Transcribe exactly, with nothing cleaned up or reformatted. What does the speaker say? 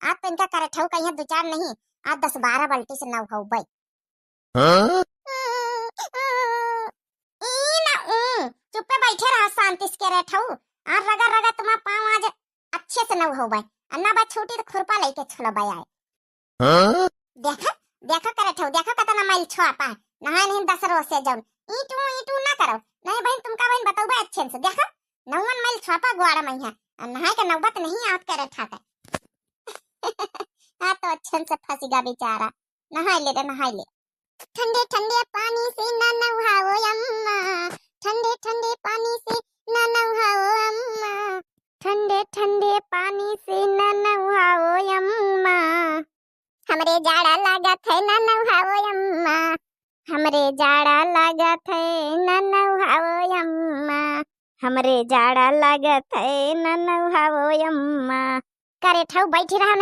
आज तो इनका करेठऊ कहिया दो चार नहीं, आज दस बारह बाल्टी से नहउबे। हाँ? ई ना ऊ, चुप्पे बैठे रहा शांति से करेठऊ। आज रगड़ रगड़ तुम्हार पाँव आज अच्छे से नहउबे। आ ना बा छूटी तो खुरपा लेके छोलबे आए। हाँ? देखा, देखा करेठऊ, देखा कतना मैल छोपा है। नहाए नहीं दस रोज से जौन। ईटू, ईटू ना करो। नहीं बहिन, तुमका बहिन बतउबे अच्छे से। देखा, नौवन मैल छोपा ग्वाड़ा मइहाँ। आ नहाए के नौबत नहीं आवत करेठा के। हाँ, तो अच्छे से फंसीगा बेचारा। नहाए ले रे, नहाए ले। ठंडे ठंडे पानी से ना नहाओ अम्मा, ठंडे ठंडे पानी से ना नहाओ अम्मा, ठंडे ठंडे पानी से ना नहाओ अम्मा। हमरे जाड़ा लागत है ना नहाओ अम्मा, हमरे जाड़ा लागत है ना नहाओ अम्मा, हमरे जाड़ा लागत है ना नहाओ अम्मा। करेठऊ बैठी रहा,